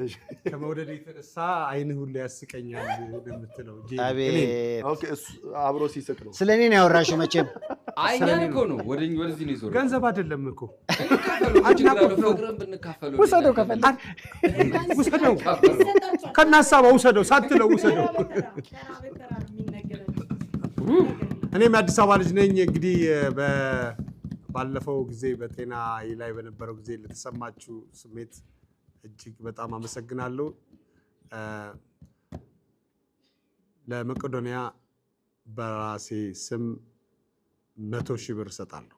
እሺ። ከመውደድ የተነሳ አይንህ ሁሉ ያስቀኛል የምትለው ጄሪ። አቤት። እኔን። Okay፣ እሱ አብሮ ሲስቅ ነው። ስለ እኔ ነው ያወራሽው መቼም። አይ፣ እኛን እኮ ነው ወደዚህ ነው የዞረው። ገንዘብ አይደለም እኮ። እንካፈለው፣ ምን ችግር አለው? ፍቅርን ብንካፈለው። ውሰደው ከፈለግ። ውሰደው፣ ከነ ሀሳቧ ውሰደው፣ ሳትለው ውሰደው። በተራ ነው የሚነገራቸው። እኔም የአዲስ አበባ ልጅ ነኝ። እንግዲህ ባለፈው ጊዜ በጤና ላይ በነበረው ጊዜ ለተሰማችሁ ስሜት እጅግ በጣም አመሰግናለሁ። ለመቄዶንያ በራሴ ስም 100,000 ብር እሰጣለሁ።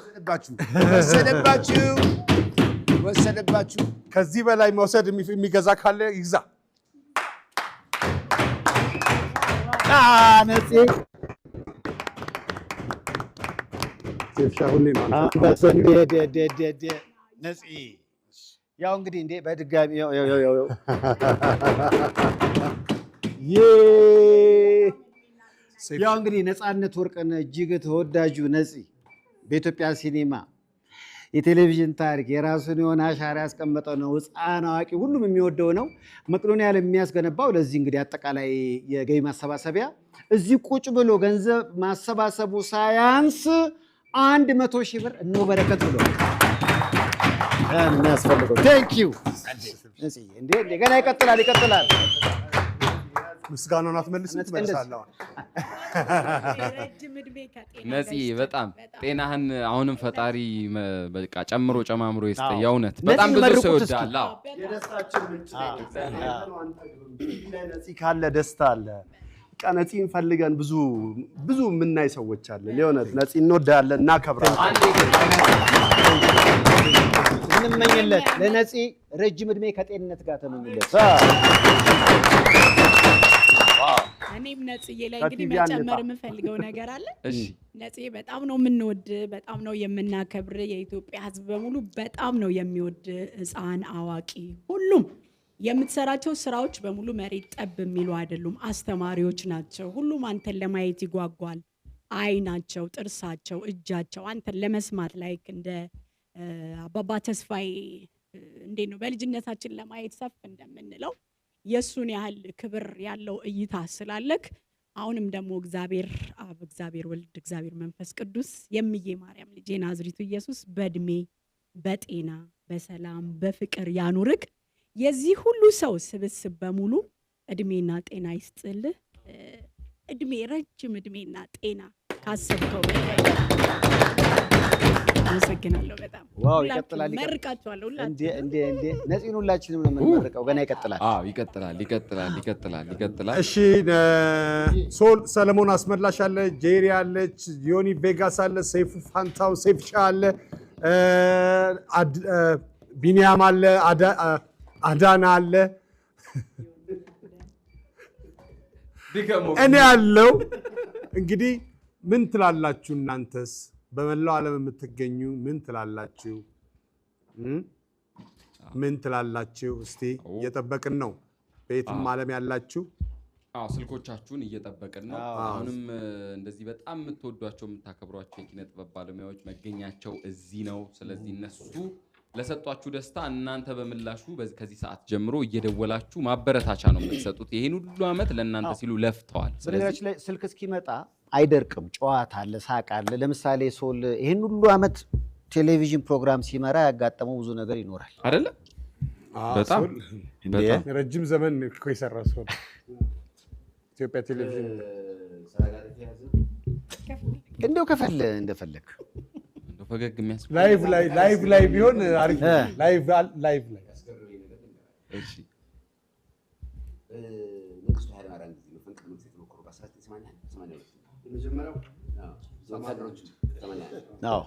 ወሰደባችሁ፣ ወሰደባችሁ፣ ወሰደባችሁ። ከዚህ በላይ መውሰድ የሚገዛ ካለ ይግዛ። ነፂ። ሴፍሻ ሁሌ ነው። ነፂ፣ ያው እንግዲህ እንዴ በድጋሚ ያው ያው ያው ያው ያው እንግዲህ ነፃነት ወርቅነህ እጅግ ተወዳጁ ነፂ በኢትዮጵያ ሲኒማ የቴሌቪዥን ታሪክ የራሱን የሆነ አሻራ ያስቀመጠ ነው። ሕፃን አዋቂ ሁሉም የሚወደው ነው። መቄዶንያ ለሚያስገነባው ለዚህ እንግዲህ አጠቃላይ የገቢ ማሰባሰቢያ እዚህ ቁጭ ብሎ ገንዘብ ማሰባሰቡ ሳያንስ 100,000 ብር እነሆ በረከት ብሎ የሚያስፈልገው። Thank you ነፂ። እንዴ እንዴ፣ ገና ይቀጥላል፣ ይቀጥላል። ምስጋናውን አትመልስም? ነፂ። ትመልሳለህ አሁን። ረጅም እድሜ ከጤና ነፂ ጋር ይስጥህ። በጣም ጤናህን አሁንም ፈጣሪ በቃ ጨምሮ ጨማምሮ ይስጥ። አዎ። የእውነት በጣም ነፂን ብዙ ሰው መርቁት እስኪ። ይወዳል። አዎ። የደስታችን ምንጭ ነው። ነፂ ካለ ደስታ አለ። በቃ ነፂን ፈልገን ብዙ ብዙ የምናይ ሰዎች አለን። የእውነት ነፂ እንወዳለን፣ እናከብራለን። እንመኝለት ለነፂ ረጅም እድሜ ከጤንነት ጋር ተመኙለት። እኔም ነጽዬ ላይ እንግዲህ ከቲቪ መጨመር አንጣ። የምፈልገው ነገር አለ። እሺ። ነጽዬ፣ በጣም ነው የምንወድ፣ በጣም ነው የምናከብር። የኢትዮጵያ ሕዝብ በሙሉ በጣም ነው የሚወድ፣ ሕፃን አዋቂ፣ ሁሉም። የምትሰራቸው ስራዎች በሙሉ መሬት ጠብ የሚሉ አይደሉም፣ አስተማሪዎች ናቸው። ሁሉም አንተን ለማየት ይጓጓል። አይናቸው፣ ጥርሳቸው፣ እጃቸው አንተን ለመስማት like እንደ አባባ ተስፋዬ እንዴት ነው በልጅነታችን ለማየት ሰፍ እንደምንለው የእሱን ያህል ክብር ያለው እይታ ስላለክ አሁንም ደግሞ እግዚአብሔር አብ፣ እግዚአብሔር ወልድ፣ እግዚአብሔር መንፈስ ቅዱስ፣ የእምዬ ማርያም ልጅ የናዝሪቱ ኢየሱስ በእድሜ፣ በጤና፣ በሰላም፣ በፍቅር ያኑርክ። የዚህ ሁሉ ሰው ስብስብ በሙሉ እድሜና ጤና ይስጥልህ። እድሜ፣ ረጅም እድሜና ጤና ካሰብከው በላይ። አመሰግናለሁ በጣም። Wow። ሁላችሁም ይቀጥላል፣ ይቀጥላል። መርቃችኋለሁ። እንዴ። ሁላችሁም። እንዴ እንዴ፣ ነፂን ሁላችንም ነው የምንመርቀው። ገና ይቀጥላል። አዎ፣ ይቀጥላል፣ ይቀጥላል፣ ይቀጥላል፣ ይቀጥላል። እሺ፣ ሶል ሰለሞን አስመላሽ አለ፣ ጄሪ አለች፣ ዮኒ ቬጋስ አለ፣ ሰይፉ ፋንታው ሰይፍሻ አለ፣ ቢኒያም አለ፣ አዳና አለ፣ እኔ ያለው። እንግዲህ ምን ትላላችሁ እናንተስ? በመላው ዓለም የምትገኙ ምን ትላላችሁ? ምን ትላላችሁ? እስቲ እየጠበቅን ነው። በየትም ዓለም ያላችሁ። አዎ፣ ስልኮቻችሁን እየጠበቅን ነው። አሁንም እንደዚህ በጣም የምትወዷቸው የምታከብሯቸው የኪነ ጥበብ ባለሙያዎች መገኛቸው እዚህ ነው። ስለዚህ እነሱ ለሰጧችሁ ደስታ እናንተ በምላሹ ከዚህ ሰዓት ጀምሮ እየደወላችሁ ማበረታቻ ነው የምትሰጡት። ይህን ሁሉ ዓመት ለእናንተ ሲሉ ለፍተዋል። ስለዚህ በነገራችን ላይ ስልክ እስኪመጣ አይደርቅም። ጨዋታ አለ፣ ሳቅ አለ። ለምሳሌ ሶል ይህን ሁሉ ዓመት ቴሌቪዥን ፕሮግራም ሲመራ ያጋጠመው ብዙ ነገር ይኖራል። አይደለ? በጣም ሶል በጣም። ረጅም ዘመን እኮ የሰራ ሰው ነው። ኢትዮጵያ ቴሌቪዥን። እንደው ከፈለ እንደፈለግ። እንደው ፈገግ የሚያስ live ላይ ቢሆን አሪፍ ነው። Live ላይ። እሺ። መንግስቱ ኃይለማርያም ጊዜ መፈንቅለ መንግስት የተሞከረው በ1981 82 የመጀመሪያው ወታደሮቹ 81። አዎ።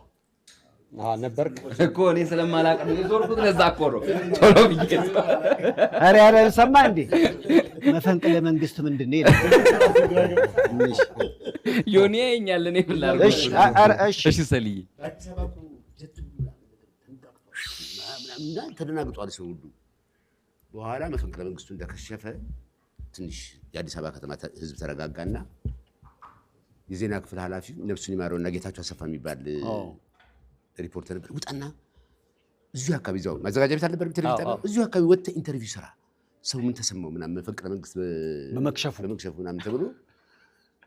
ነበርክ። እኮ እኔ ስለማላውቅ ነው የዞርኩት። ለዛ እኮ ነው ቶሎ ብዬ። ኧረ ያለ ሰማ እንዴ፣ መፈንቅለ መንግስት ምንድን ነው ይላል። ትንሽ ዮኒ ያየኛል። እኔ ምን ላድርግ? እሺ፣ ኧረ እሺ። እሺ ሰልዬ። አዲስ አበባ እኮ ጀት ምናምን እና ተደናግጧል ሰው ሁሉ። በኋላ መፈንቅለ መንግስቱ እንደከሸፈ ትንሽ የአዲስ አበባ ከተማ ህዝብ ተረጋጋና የዜና ክፍል ኃላፊ ነፍሱን ይማረውና ጌታቸው አሰፋ የሚባል ሪፖርተር ነበር። ውጣና እዚሁ አካባቢ እዛው ማዘጋጃ ቤት አልነበረም ቴሌቪዥን ጣቢያ፣ እዚሁ አካባቢ ወጥተህ interview ስራ፣ ሰው ምን ተሰማው ምናምን መፈንቅለ መንግስት በመክሸፉ በመክሸፉ ምናምን ተብሎ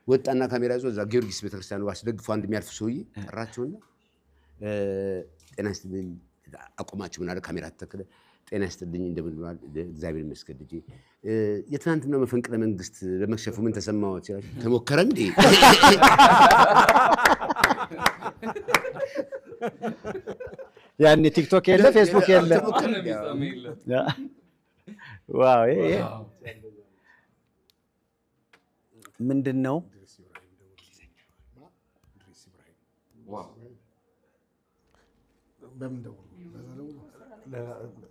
ወጣና ካሜራ ይዞ እዛ ጊዮርጊስ ቤተክርስቲያን አስደግፎ አንድ የሚያልፍ ሰውዬ ጠራቸውና ጤና ይስጥልኝ አቆማቸው ምናለ ካሜራ ተተከለ። ጤና ይስጥልኝ እንደምን ዋል? እግዚአብሔር ይመስገን ልጄ። የትናንትናው መፈንቅለ መንግስት በመክሸፉ ምን ተሰማዎት? ሲላቸው ተሞከረ እንዴ? ያኔ ቲክቶክ የለ፣ ፌስቡክ የለ። ማንም የሚሰማ የለም። Wow፣ ይሄ ምንድን ነው? Wow። በምን ደውሎ? በዛ ደውሎ?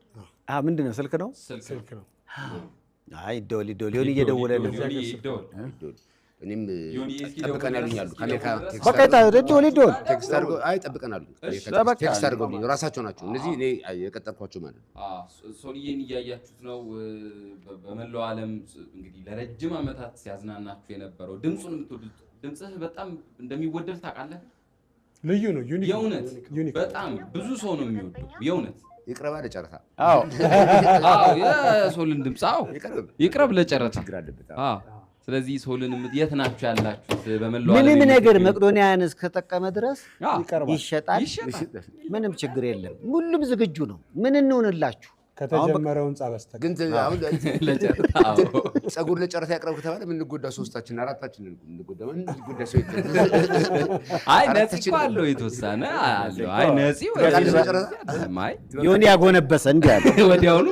ምንድን ነው? ስልክ ነው? ስልክ ነው። አይ ይደወል ይደወል። ዮኒ እየደወለ ነው። ዮኒ ይደወል። እኔም ዮኒ እስኪ ጠብቀን ያሉኝ አሉ። ከአሜሪካ text በቃ ይደወል ይደወል። Text አድርገው አይ ጠብቀን አሉኝ። በቃ። Text አድርገውልኝ ራሳቸው ናቸው እነዚህ እኔ የቀጠርኳቸው ማለት ነው። ሶልዬን እያያችሁት ነው። በመላው ዓለም እንግዲህ ለረጅም ዓመታት ሲያዝናናችሁ የነበረው ድምፁን የምትወዱት ድምፅህ በጣም እንደሚወደድ ታውቃለህ። ልዩ ነው። Unique ነው። የእውነት Unique ነው። በጣም ብዙ ሰው ነው የሚወደው። የእውነት ይቅረባ ለጨረታ። አዎ። አዎ፣ የሶልን ድምፅ አዎ፣ ይቅረብ። ይቅረብ ለጨረታ። ችግር አለበት። አዎ። ስለዚህ ሶልን የት ናችሁ ያላችሁት? በመላው ዓለም ምንም ነገር የምትገኙ? መቅዶኒያን እስከጠቀመ ድረስ አዎ፣ ይሸጣል። ይሸጣል። ምንም ችግር የለም። ሁሉም ዝግጁ ነው። ምን እንሆንላችሁ? ከተጀመረው ህንፃ በስተቀር ግን አሁን ለጨረታ አዎ። ፀጉር ለጨረታ ያቅረብ ከተባለ የምንጎዳ ሶስታችን አራታችን ነን እኮ የምንጎዳ። ማንም የሚጎዳ ሰው የለም። አይ ነፂ አራታችን እኮ አለው የተወሰነ አለው። አይ ነፂ ትበቃለች ለጨረታ? አይደለም። አይ ዮኒ ያጎነበሰ እንዲህ አለ። ወዲያውኑ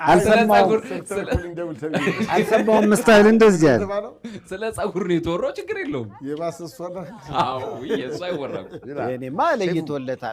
አልሰማሁም። አልሰማሁም። Style እንደዚህ ያለ ስለ ፀጉር ነው የተወራው። ችግር የለውም። የባሰ እሷ ናት። አዎ የእሱ አይወራም። እኔማ ለይቶለታል።